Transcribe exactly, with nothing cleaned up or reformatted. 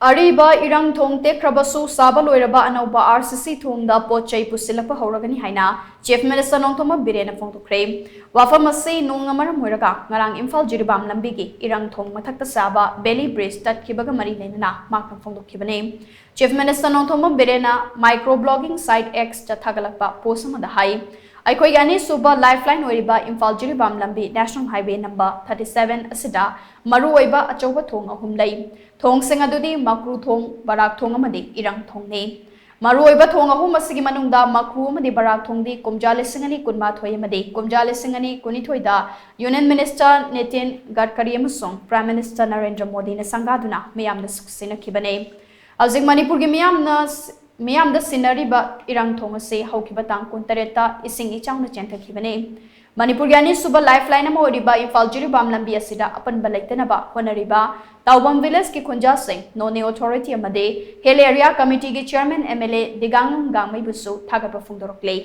ꯑꯔꯤꯕ ꯏꯔꯪ ꯊꯣꯡ ꯇꯦꯛꯈ꯭ꯔꯕꯁꯨ ꯁꯥꯕ ꯂꯣꯏꯔꯕ ꯑꯅꯧꯕ RCC ꯊꯣꯡꯗ ꯄꯣꯠ ꯆꯩ ꯄꯨꯁꯤꯜꯂꯛꯄ ꯍꯧꯔꯒꯅꯤ ꯍꯥꯏꯅ Chief Minister ꯅꯣꯡꯊꯣꯝꯕꯝ ꯕꯤꯔꯦꯟꯅ ꯐꯣꯡꯗꯣꯛꯈ꯭ꯔꯦ꯫ ꯋꯥꯐꯝ ꯑꯁꯤ ꯅꯣꯡꯅ ꯃꯔꯝ ꯑꯣꯏꯔꯒ ꯉꯔꯥꯡ ꯏꯝꯐꯥꯜ ꯖꯤꯔꯤꯕꯥꯝ ꯂꯝꯕꯤꯒꯤ ꯏꯔꯪ ꯊꯣꯡ ꯃꯊꯛꯇ ꯁꯥꯕ Bailey Bridge ꯇꯠꯈꯤꯕꯒ ꯃꯔꯤ ꯂꯩꯅꯅ ꯃꯍꯥꯛꯅ ꯐꯣꯡꯗꯣꯛꯈꯤꯕꯅꯤ꯫ Chief Minister Nongthombam ꯕꯤꯔꯦꯟꯅ micro blogging site X ꯇ ꯊꯥꯒꯠꯂꯛꯄ post ꯑꯃꯗ ꯍꯥꯏ, ꯑꯩꯈꯣꯏꯒꯤ ꯑꯅꯤꯁꯨꯕ lifeline ꯑꯣꯏꯔꯤꯕ ꯏꯝꯐꯥꯜ ꯖꯤꯔꯤꯕꯥꯝ ꯂꯝꯕꯤ National Highway number thirty seven ꯑꯁꯤꯗ ꯃꯔꯨꯑꯣꯏꯕ ꯑꯆꯧꯕ ꯊꯣꯡ ꯑꯍꯨꯝ ꯂꯩ꯫ ꯊꯣꯡꯁꯤꯡ ꯑꯗꯨꯗꯤ ꯃꯀ꯭ꯔꯨ ꯊꯣꯡ, ꯕꯔꯥꯛ ꯊꯣꯡ ꯑꯃꯗꯤ ꯏꯔꯪ ꯊꯣꯡꯅꯤ꯫ ꯃꯔꯨꯑꯣꯏꯕ ꯊꯣꯡ ꯑꯍꯨꯝ ꯑꯁꯤꯒꯤ ꯃꯅꯨꯡꯗ ꯃꯀ꯭ꯔꯨ ꯑꯃꯗꯤ ꯕꯔꯥꯛ ꯊꯣꯡꯗꯤ ꯀꯨꯝꯖꯥ ꯂꯤꯁꯤꯡ ꯑꯅꯤ ꯀꯨꯟꯃꯥꯊꯣꯏ ꯑꯃꯗꯤ ꯀꯨꯝꯖꯥ ꯂꯤꯁꯤꯡ ꯑꯅꯤ ꯀꯨꯟꯅꯤꯊꯣꯏꯗ Union Minister ꯅꯤꯇꯤꯟ ꯒꯗꯀꯔꯤ ꯑꯃꯁꯨꯡ Prime Minister ꯅꯔꯦꯟꯗ꯭ꯔ ꯃꯣꯗꯤꯅ ꯁꯪꯒꯥꯗꯨꯅ ꯃꯤꯌꯥꯝꯗ ꯁꯛꯁꯤꯟꯅꯈꯤꯕꯅꯤ꯫ ꯍꯧꯖꯤꯛ ꯃꯅꯤꯄꯨꯔꯒꯤ ꯃꯤꯌꯥꯝꯅ, ꯃꯤꯌꯥꯝꯗ ꯁꯤꯟꯅꯔꯤꯕ ꯏꯔꯪ ꯊꯣꯡ ꯑꯁꯤ ꯍꯧꯈꯤꯕ ꯇꯥꯡ ꯀꯨꯟꯇꯔꯦꯠꯇ ꯏꯁꯤꯡ ꯏꯆꯥꯎꯅ ꯆꯦꯟꯊꯈꯤꯕꯅꯤ꯫ ꯃꯅꯤꯄꯨꯔꯒꯤ ꯑꯅꯤꯁꯨꯕ lifeline ꯑꯃ ꯑꯣꯏꯔꯤꯕ ꯏꯝꯐꯥꯜ ꯖꯤꯔꯤꯕꯥꯝ ꯂꯝꯕꯤ ꯑꯁꯤꯗ ꯑꯄꯟꯕ ꯂꯩꯇꯅꯕ ꯍꯣꯠꯅꯔꯤꯕ ꯇꯥꯎꯕꯝ village ꯀꯤ ꯈꯨꯟꯖꯥꯁꯤꯡ ꯅꯣꯅꯦ authority ꯑꯃꯗꯤ Hill Area Committee ꯒꯤ chairman MLA ꯗꯤꯒꯥꯡꯂꯨꯡ ꯒꯥꯡꯃꯩꯕꯨꯁꯨ ꯊꯥꯒꯠꯄ ꯐꯣꯡꯗꯣꯔꯛꯂꯤ꯫